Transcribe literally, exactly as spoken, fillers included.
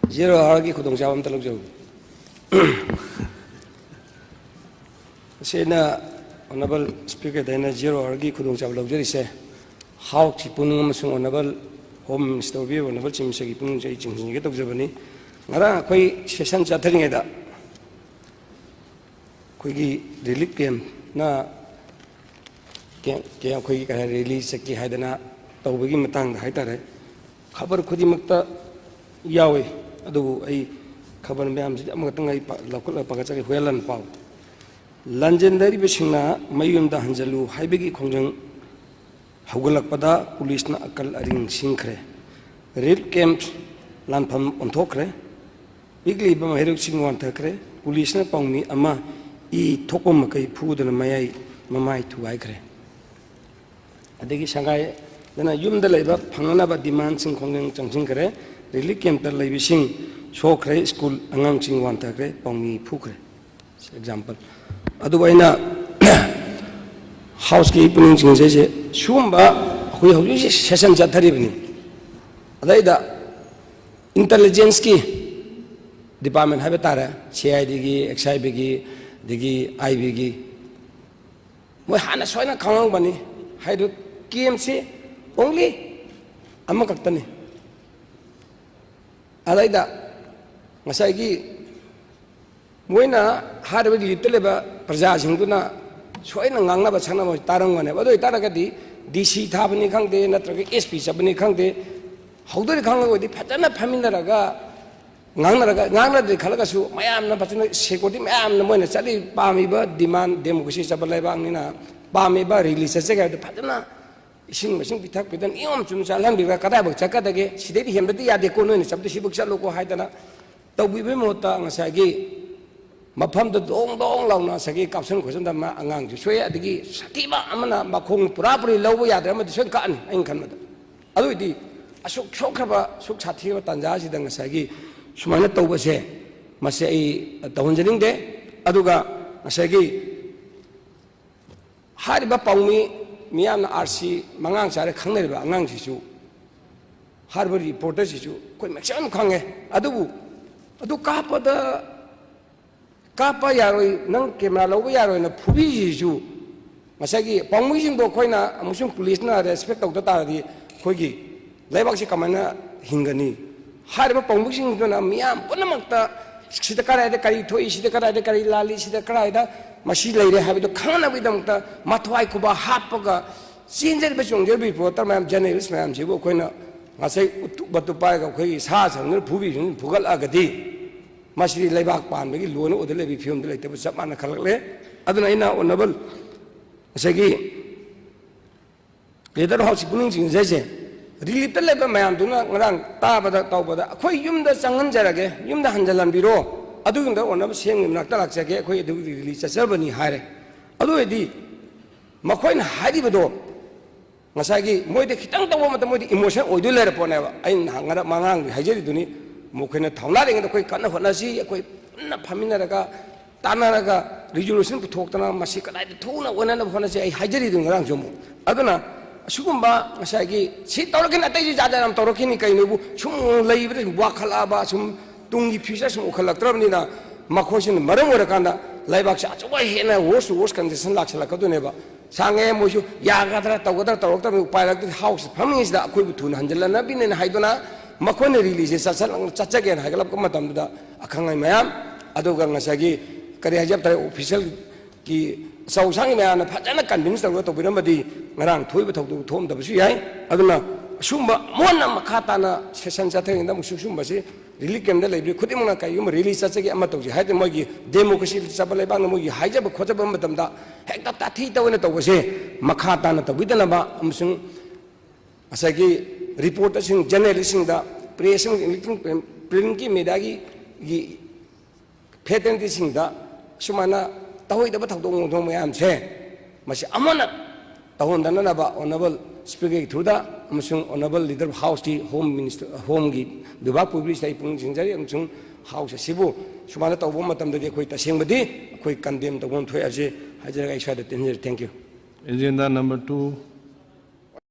Zero ꯑꯋꯥꯔꯒꯤ ꯈꯨꯗꯣꯡꯆꯥꯕ ꯑꯝꯇ ꯂꯧꯖꯍꯧꯒꯦ꯫ ꯃꯁꯤ ꯑꯩꯅ Honourable Speakerꯗ ꯑꯩꯅ ꯖꯤꯔꯣ ꯑꯋꯥꯔꯒꯤ ꯈꯨꯗꯣꯡꯆꯥꯕ ꯂꯧꯖꯔꯤꯁꯦ, Houseꯀꯤ ꯄꯨꯛꯅꯤꯡ ꯑꯃꯁꯨꯡ Honourable Home Minister ꯑꯣꯏꯕꯤꯔꯤꯕ Honourable Chief Ministerꯒꯤ ꯄꯨꯛꯅꯤꯡꯁꯦ ꯑꯩ ꯆꯤꯡꯁꯤꯟꯖꯒꯦ ꯇꯧꯖꯕꯅꯤ꯫ ꯉꯔꯥꯡ ꯑꯩꯈꯣꯏ session ꯆꯠꯊꯔꯤꯉꯩꯗ ꯑꯩꯈꯣꯏꯒꯤ relief campꯅ ꯀꯦ-, ꯀꯦ-, ꯑꯩꯈꯣꯏꯒꯤ ꯀꯩ ꯍꯥꯏ, rally ꯆꯠꯀꯦ ꯍꯥꯏꯗꯅ ꯇꯧꯕꯒꯤ ꯃꯇꯥꯡꯗ ꯍꯥꯏꯇꯥꯔꯦ, ꯈꯕꯔ ꯈꯨꯗꯤꯡꯃꯛꯇ ꯌꯥꯎꯏ꯫ ꯑꯗꯨꯕꯨ ꯑꯩ ꯈꯕꯔ ꯃꯌꯥꯝꯁꯤꯗꯤ ꯑꯃꯈꯛꯇꯪ ꯑꯩ ꯄꯥ-, ꯂꯧꯈꯠꯂꯒ ꯄꯥꯒꯠꯆꯒꯦ, ꯍꯨꯔꯥꯟꯂꯥꯟ ꯄꯥꯎ꯫ ꯂꯥꯟꯖꯦꯟꯅꯔꯤꯕꯁꯤꯡꯅ ꯃꯌꯨꯝꯗ ꯍꯟꯖꯜꯂꯨ ꯍꯥꯏꯕꯒꯤ ꯈꯣꯡꯖꯪ ꯍꯧꯒꯠꯂꯛꯄꯗ ꯄꯨꯂꯤꯁꯅ ꯑꯀꯜ ꯑꯔꯤꯡ ꯁꯤꯡꯈ꯭ꯔꯦ꯫ Relief camp ꯂꯥꯟꯐꯝ ꯑꯣꯟꯊꯣꯛꯈ꯭ꯔꯦ꯫ ꯄꯤꯛꯂꯤꯕ ꯃꯍꯩꯔꯣꯏꯁꯤꯡ ꯋꯥꯟꯊꯈ꯭ꯔꯦ꯫ ꯄꯨꯂꯤꯁꯅ ꯄꯥꯎꯃꯤ ꯑꯃ ꯏ ꯊꯣꯛꯄ ꯃꯈꯩ ꯐꯨꯗꯨꯅ ꯃꯌꯥꯏ ꯃꯃꯥꯏ ꯊꯨꯒꯥꯏꯈ꯭ꯔꯦ꯫ ꯑꯗꯒꯤ ꯁꯪꯒꯥꯏꯗꯅ ꯌꯨꯝꯗ ꯂꯩꯕ ꯐꯪꯅꯅꯕ demandꯁꯤꯡ ꯈꯣꯡꯖꯪ ꯆꯪꯁꯤꯟꯈ꯭ꯔꯦ꯫ Relief campꯇ ꯂꯩꯕꯁꯤꯡ ꯁꯣꯛꯈ꯭ꯔꯦ꯫ ꯁ꯭ꯀꯨꯜ ꯑꯉꯥꯡꯁꯤꯡ ꯋꯥꯟꯊꯈ꯭ꯔꯦ꯫ ꯄꯥꯎꯃꯤ ꯐꯨꯈ꯭ꯔꯦ꯫ Example꯫ ꯑꯗꯨꯕꯨ ꯑꯩꯅ Houseꯀꯤ ꯄꯨꯛꯅꯤꯡ ꯆꯤꯡꯁꯤꯟꯖꯩꯁꯦ, ꯁꯤꯒꯨꯝꯕ ꯑꯩꯈꯣꯏ ꯍꯧꯖꯤꯛ ꯍꯧꯖꯤꯛ session ꯆꯠꯊꯔꯤꯕꯅꯤ꯫ ꯑꯗꯩꯗ intelligenceꯀꯤ department ꯍꯥꯏꯕ ꯇꯥꯔꯦ, CIDꯒꯤ, XIBꯒꯤ, ꯑꯗꯒꯤ IBꯒꯤ, ꯃꯣꯏ ꯍꯥꯟꯅ ꯁꯣꯏꯅ ꯈꯪꯉꯝꯒꯅꯤ꯫ ꯍꯥꯏꯗꯨ campꯁꯤ only ꯑꯃꯈꯛꯇꯅꯤ꯫ ꯑꯗꯩꯗ ꯉꯁꯥꯏꯒꯤ ꯃꯣꯏꯅ ꯍꯥꯏꯔꯤꯕ reliefꯇ ꯂꯩꯕ ꯄ꯭ꯔꯖꯥꯁꯤꯡꯗꯨꯅ ꯁꯣꯏꯅ ꯉꯥꯡꯅꯕ ꯁꯛꯅꯕ ꯇꯥꯔꯝꯒꯅꯦꯕ꯫ ꯑꯗꯨ ꯑꯣꯏꯇꯥꯔꯒꯗꯤ DC ꯊꯥꯕꯅꯤ ꯈꯪꯗꯦ, ꯅꯠꯇ꯭ꯔꯒ SP ꯆꯠꯄꯅꯤ ꯈꯪꯗꯦ, ꯍꯧꯗꯣꯔꯤ ꯈꯪꯉꯒꯗꯤ ꯐꯖꯅ ꯐꯝꯃꯤꯟꯅꯔꯒ ꯉꯥꯡꯅꯔꯒ, ꯉꯥꯡꯅꯗ꯭ꯔꯦ ꯈꯜꯂꯒꯁꯨ ꯃꯌꯥꯝꯅ ꯐꯖꯅ security ꯃꯌꯥꯝꯅ ꯃꯣꯏꯅ ꯆꯠꯂꯤ, ꯄꯥꯝꯃꯤꯕ demand democracy ꯆꯠꯄ ꯂꯩꯕꯥꯛꯅꯤꯅ ꯄꯥꯝꯃꯤꯕ rally ꯆꯠꯆꯒꯦ ꯍꯥꯏꯕꯗꯨ ꯐꯖꯅ ꯏꯁꯤꯡ ꯃꯥꯏꯁꯤꯡ ꯄꯤꯊꯛꯄꯤꯗꯅ ꯅꯤꯌꯣꯝ ꯆꯨꯝꯅ ꯆꯠꯍꯟꯕꯤꯕ, ꯀꯗꯥꯏꯐꯥꯎ ꯆꯠꯀꯗꯒꯦ, ꯁꯤꯗꯩꯗꯤ ꯍꯦꯟꯕꯗꯤ ꯌꯥꯗꯦꯀꯣ, ꯅꯣꯏꯅ ꯆꯠꯄꯗ ꯁꯤꯐꯥꯎ ꯆꯠꯂꯨꯀꯣ ꯍꯥꯏꯗꯅ ꯇꯧꯕꯤꯕꯒꯤ ꯃꯍꯨꯠꯇ ꯉꯁꯥꯏꯒꯤ ꯃꯐꯝꯗ ꯗꯣꯡ ꯗꯣꯡ ꯂꯥꯎꯅ ꯉꯁꯥꯏꯒꯤ ꯀꯥꯞꯁꯟ ꯈꯣꯠꯆꯟꯗ ꯑꯃ ꯑꯉꯥꯡꯁꯨ ꯁꯣꯛꯑꯦ, ꯑꯗꯒꯤ ꯁꯥꯊꯤꯕ ꯑꯃꯅ ꯃꯈꯣꯡ ꯄꯨꯔꯥ ꯄꯨꯔꯤ ꯂꯧꯕ ꯌꯥꯗ꯭ꯔꯦ, ꯑꯃꯗꯤ ꯁꯣꯏꯅ ꯀꯛꯑꯅꯤ ꯑꯩꯅ ꯈꯟꯕꯗ꯫ ꯑꯗꯨ ꯑꯣꯏꯗꯤ ꯑꯁꯨꯛ ꯁꯣꯛꯈ꯭ꯔꯕ, ꯑꯁꯨꯛ ꯁꯥꯊꯤꯔꯕ ꯇꯥꯟꯖꯥ ꯑꯁꯤꯗ ꯉꯁꯥꯏꯒꯤ ꯁꯨꯃꯥꯏꯅ ꯇꯧꯕꯁꯦ, ꯃꯁꯤ ꯑꯩ ꯇꯧꯍꯟꯖꯅꯤꯡꯗꯦ꯫ ꯑꯗꯨꯒ ꯉꯁꯥꯏꯒꯤ ꯍꯥꯏꯔꯤꯕ ꯄꯥꯎꯃꯤ ꯃꯤꯌꯥꯝꯅ RC ꯃꯉꯥꯡ ꯆꯥꯔꯦ ꯈꯪꯅꯔꯤꯕ ꯑꯉꯥꯡꯁꯤꯁꯨ ꯍꯥꯏꯔꯤꯕ ꯔꯤꯄꯣꯔꯇꯔꯁꯤꯁꯨ ꯑꯩꯈꯣꯏ ꯃꯁꯦꯟ ꯈꯪꯉꯦ꯫ ꯑꯗꯨꯕꯨ ꯑꯗꯨ ꯀꯥꯞꯄꯗ, ꯀꯥꯞꯄ ꯌꯥꯔꯣꯏ, ꯅꯪ ꯀꯦꯃꯦꯔꯥ ꯂꯧꯕ ꯌꯥꯔꯣꯏꯅ ꯐꯨꯕꯤꯔꯤꯁꯤꯁꯨ ꯉꯁꯥꯏꯒꯤ ꯄꯥꯎꯃꯤꯁꯤꯡꯗꯣ ꯑꯩꯈꯣꯏꯅ ꯑꯃꯁꯨꯡ ꯄꯨꯂꯤꯁꯅ ꯔꯦꯁꯄꯦꯛ ꯇꯧꯗ ꯇꯥꯔꯗꯤ ꯑꯩꯈꯣꯏꯒꯤ ꯂꯩꯕꯥꯛꯁꯤ ꯀꯃꯥꯏꯅ ꯍꯤꯡꯒꯅꯤ? ꯍꯥꯏꯔꯤꯕ ꯄꯥꯎꯃꯤꯁꯤꯡꯗꯨꯅ ꯃꯤꯌꯥꯝ ꯄꯨꯝꯅꯃꯛꯇ ꯁꯤꯗ ꯀꯗꯥꯏꯗ ꯀꯔꯤ ꯊꯣꯛꯏ, ꯁꯤꯗ ꯀꯗꯥꯏꯗ ꯀꯔꯤ ꯂꯥꯜꯂꯤ, ꯁꯤꯗ ꯀꯗꯥꯏꯗ ꯃꯁꯤ ꯂꯩꯔꯦ ꯍꯥꯏꯕꯗꯨ ꯈꯪꯅꯕꯒꯤꯗꯃꯛꯇ ꯃꯊ꯭ꯋꯥꯏ ꯈꯨꯕꯥꯛ ꯍꯥꯞꯄꯒ ꯆꯦꯟꯖꯔꯤꯕ ꯆꯣꯡꯖꯔꯤꯕ ꯔꯤꯄꯣꯔꯇꯔ ꯃꯌꯥꯝ, ꯖꯔꯅꯦꯂꯤꯁ ꯃꯌꯥꯝꯁꯤꯕꯨ ꯑꯩꯈꯣꯏꯅ ꯉꯁꯥꯏ ꯎꯇꯨꯞ ꯃꯇꯨꯞ ꯄꯥꯏꯔꯒ ꯑꯩꯈꯣꯏꯒꯤ ꯁꯥ ꯁꯟꯗꯨꯅ ꯐꯨꯕꯤꯕꯁꯤꯡ ꯐꯨꯒꯠꯂꯛꯑꯒꯗꯤ ꯃꯁꯤꯗꯤ ꯂꯩꯕꯥꯛ ꯄꯥꯟꯕꯒꯤ ꯂꯣꯟ ꯑꯣꯏꯗ ꯂꯩꯕꯒꯤ ꯐꯤꯕꯝꯗ ꯂꯩꯇꯕ ꯆꯞ ꯃꯥꯟꯅ ꯈꯜꯂꯛꯂꯦ꯫ ꯑꯗꯨꯅ ꯑꯩꯅ ꯑꯣꯅꯔꯦꯕꯜ ꯉꯁꯥꯏꯒꯤ ꯂꯤꯗꯔ ꯍꯥꯎꯁꯀꯤ ꯄꯨꯛꯅꯤꯡ ꯆꯤꯡꯁꯤꯟꯖꯔꯤꯁꯦ, ꯔꯤꯂꯤꯞꯇ ꯂꯩꯕ ꯃꯌꯥꯝꯗꯨꯅ ꯉꯔꯥꯡ ꯇꯥꯕꯗ ꯇꯧꯕꯗ ꯑꯩꯈꯣꯏ ꯌꯨꯝꯗ ꯆꯪꯍꯟꯖꯔꯒꯦ, ꯌꯨꯝꯗ ꯍꯟꯖꯤꯜꯍꯟꯕꯤꯔꯣ, ꯑꯗꯨꯒꯤ ꯃꯇꯨꯡꯗ ꯑꯣꯅꯔꯦꯕꯜ ꯁꯤ ꯑꯦꯝꯒꯤ ꯃꯅꯥꯛꯇ ꯂꯥꯛꯆꯒꯦ, ꯑꯩꯈꯣꯏ ꯑꯗꯨꯒꯤ ꯔꯤꯂꯤ ꯆꯠꯆꯕꯅꯤ ꯍꯥꯏꯔꯦ꯫ ꯑꯗꯨ ꯑꯣꯏꯔꯗꯤ ꯃꯈꯣꯏꯅ ꯍꯥꯏꯔꯤꯕꯗꯣ ꯉꯁꯥꯏꯒꯤ ꯃꯣꯏꯗ ꯈꯤꯇꯪ ꯇꯧꯕ ꯃꯇꯝ ꯃꯣꯏꯗꯤ ꯏꯃꯣꯁꯟ ꯑꯣꯏꯗꯣꯏ ꯂꯩꯔ ꯄꯣꯠꯅꯦꯕ꯫ ꯑꯩꯅ ꯅꯍꯥꯟ ꯉꯔꯥꯡ ꯃꯉꯥꯡꯗꯤ ꯍꯥꯏꯖꯔꯤꯗꯨꯅꯤ, ꯃꯈꯣꯏꯅ ꯊꯧꯅꯥ ꯂꯩꯉꯩꯗ ꯑꯩꯈꯣꯏ ꯀꯟꯅ ꯍꯣꯠꯅꯁꯤ, ꯑꯩꯈꯣꯏ ꯄꯨꯟꯅ ꯐꯝꯃꯤꯟꯅꯔꯒ ꯇꯥꯟꯅꯔꯒ ꯔꯤꯖꯣꯂꯨꯁꯟ ꯄꯨꯊꯣꯛꯇꯅ ꯃꯁꯤ ꯀꯗꯥꯏꯗ ꯊꯨꯅ ꯑꯣꯟꯅꯅꯕ ꯍꯣꯠꯅꯁꯤ꯫ ꯑꯩ ꯍꯥꯏꯖꯔꯤꯗꯨ ꯉꯔꯥꯡꯁꯨ ꯑꯃꯨꯛ꯫ ꯑꯗꯨꯅ ꯑꯁꯤꯒꯨꯝꯕ ꯉꯁꯥꯏꯒꯤ ꯁꯤ ꯇꯧꯔꯛꯈꯤꯅꯤ, ꯑꯇꯩꯁꯨ ꯖꯥꯠ ꯖꯥꯠ ꯌꯥꯝ ꯇꯧꯔꯛꯈꯤꯅꯤ꯫ ꯀꯩꯅꯣꯕꯨ ꯁꯨꯝ ꯂꯩꯕꯗ ꯁꯨꯝ ꯋꯥꯈꯠꯂꯛꯑꯕ, ꯁꯨꯝ ꯇꯨꯡꯒꯤ ꯐ꯭ꯌꯨꯆꯔ ꯁꯨꯝ ꯎꯈꯠꯂꯛꯇ꯭ꯔꯕꯅꯤꯅ ꯃꯈꯣꯏꯁꯤꯅ ꯃꯔꯝ ꯑꯣꯏꯔꯀꯥꯟꯗ ꯂꯩꯕꯥꯛꯁꯦ ꯑꯆꯧꯕ ꯍꯦꯟꯅ worse to worse condition ꯂꯥꯛꯁꯤꯜꯂꯛꯀꯗꯣꯏꯅꯦꯕ꯫ ꯁꯥꯡꯉꯦ ꯃꯣꯏꯁꯨ ꯌꯥꯒꯗ꯭ꯔꯥ ꯇꯧꯒꯗ꯭ꯔꯥ ꯇꯧꯔꯛꯇꯕꯅꯤ, ꯎꯄꯥꯏ ꯂꯩꯔꯛꯇ꯭ꯔꯗꯤ ꯍꯥꯎꯁꯇ ꯐꯝꯃꯤꯉꯩꯁꯤꯗ ꯑꯩꯈꯣꯏꯕꯨ ꯊꯨꯅ ꯍꯟꯖꯤꯜꯂꯛꯅꯕꯤꯅꯦꯅ ꯍꯥꯏꯗꯨꯅ ꯃꯈꯣꯏꯅ ꯔꯤꯂꯤꯁꯦ ꯆꯠꯆ-, ꯆꯠꯆꯒꯦꯅ ꯍꯥꯏꯒꯠꯂꯛꯄ ꯃꯇꯝꯗꯨꯗ ꯑꯈꯪ ꯑꯍꯩ ꯃꯌꯥꯝ, ꯑꯗꯨꯒ ꯉꯁꯥꯏꯒꯤ ꯀꯔꯤ ꯍꯥꯏꯖꯕ ꯇꯥꯔꯦ, ꯑꯣꯐꯤꯁꯦꯜꯒꯤ ꯑꯆꯧ ꯑꯁꯥꯡꯒꯤ ꯃꯌꯥꯝꯅ ꯐꯖꯅ ꯀꯟꯚꯤꯟꯁ ꯇꯧꯔꯒ ꯇꯧꯕꯤꯔꯝꯃꯗꯤ ꯉꯔꯥꯡ ꯊꯣꯛꯏꯕ ꯊꯧꯗꯣꯛ ꯊꯣꯛꯑꯝꯗꯕꯁꯨ ꯌꯥꯏ꯫ ꯑꯗꯨꯅ ꯑꯁꯨꯝꯕ ꯃꯨꯟꯅ ꯃꯈꯥ ꯇꯥꯅ ꯁꯦꯁꯟ ꯆꯠꯊꯔꯤꯉꯩꯗ ꯑꯃꯨꯛꯁꯨ ꯁꯨꯝꯕꯁꯤ ꯔꯤꯂꯤꯐ ꯀꯦꯝꯞꯇ ꯂꯩꯕ ꯈꯨꯗꯤꯡꯃꯛꯅ ꯀꯔꯤꯒꯨꯝꯕ ꯔꯦꯂꯤ ꯆꯠꯆꯒꯦ ꯑꯃ ꯇꯧꯁꯦ ꯍꯥꯏꯗꯅ ꯃꯣꯏꯒꯤ ꯗꯦꯃꯣꯀ꯭ꯔꯦꯁꯤ ꯆꯠꯄ ꯂꯩꯕꯥꯛꯅ ꯃꯣꯏꯒꯤ ꯍꯥꯏꯖꯕ ꯈꯣꯠꯆꯕ ꯃꯇꯝꯗ ꯍꯦꯛꯇ ꯇꯥꯊꯤ ꯇꯧꯑꯣꯏꯅ ꯇꯧꯕꯁꯦ ꯃꯈꯥ ꯇꯥꯅ ꯇꯧꯕꯤꯗꯅꯕ ꯑꯃꯁꯨꯡ ꯉꯁꯥꯏꯒꯤ ꯔꯤꯄꯣꯔꯇꯔꯁꯤꯡ, ꯖꯔꯅꯦꯂꯤꯁꯁꯤꯡꯗ, ꯄ꯭ꯔꯦꯁ ꯑꯃꯁꯨꯡ ꯏꯂꯦꯛꯇ꯭ꯔꯣꯅꯤꯛ ꯄ꯭ꯔꯤꯟꯠꯀꯤ ꯃꯦꯗꯤꯌꯥꯒꯤ ꯐꯦꯇꯔꯅꯤꯇꯤꯁꯤꯡꯗ ꯁꯨꯃꯥꯏꯅ ꯇꯧꯍꯩꯗꯕ ꯊꯧꯗꯣꯛ ꯅꯨꯡꯗꯣꯛ ꯃꯌꯥꯝꯁꯦ ꯃꯁꯤ ꯑꯃꯨꯛ ꯍꯟꯅ ꯇꯧꯍꯟꯗꯅꯅꯕ ꯑꯣꯅꯔꯦꯕꯜ ꯁ꯭ꯄꯤꯀꯔꯒꯤ ꯊ꯭ꯔꯨꯗ ꯑꯃꯁꯨꯡ ꯑꯣꯅꯔꯦꯕꯜ ꯂꯤꯗꯔ ꯑꯣꯐ ꯍꯥꯎꯁꯀꯤ ꯍꯣꯝ ꯃꯤꯅꯤꯁꯇꯔ, ꯍꯣꯝꯒꯤ ꯗꯨꯕꯥ ꯄꯨꯏꯕ꯭ꯔꯤꯁꯤꯗ ꯑꯩ ꯄꯨꯛꯅꯤꯡ ꯆꯤꯡꯖꯔꯤ ꯑꯃꯁꯨꯡ ꯍꯥꯎꯁ ꯑꯁꯤꯕꯨ ꯁꯨꯃꯥꯏꯅ ꯇꯧꯕ ꯃꯇꯝꯗꯗꯤ ꯑꯩꯈꯣꯏ ꯇꯁꯦꯡꯕꯗꯤ ꯑꯩꯈꯣꯏ ꯀꯟꯗꯦꯝ ꯇꯧꯐꯝ ꯊꯣꯛꯑꯦ ꯍꯥꯏꯕꯁꯤ ꯍꯥꯏꯖꯔꯒ ꯑꯩ ꯁ꯭ꯋꯥꯏꯗ ꯇꯦꯟꯖꯔꯤ꯫ Thank you꯫ Agenda number two.